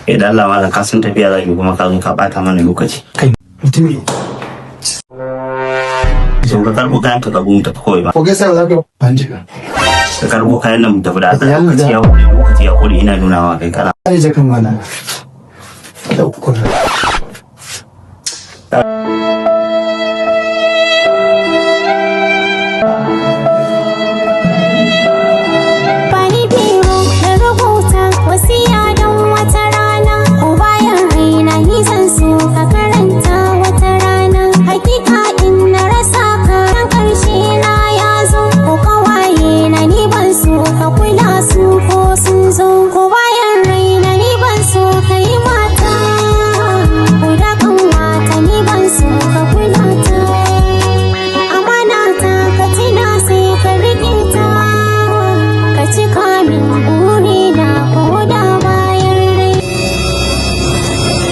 Eh, da Allah malam, ka san tafiya zaki kuma ka zo ka bata mana lokaci. Kai mutumi. So ka karbo kayan ka, ka mu tafi kawai ba. Ko gaisa za ka ban jika. Ka karbo kayan nan mu tafi da Allah. Ya Lokaci ya kure, lokaci ya kure, ina nuna ma kai kana. Ai jakan mana. Da uku.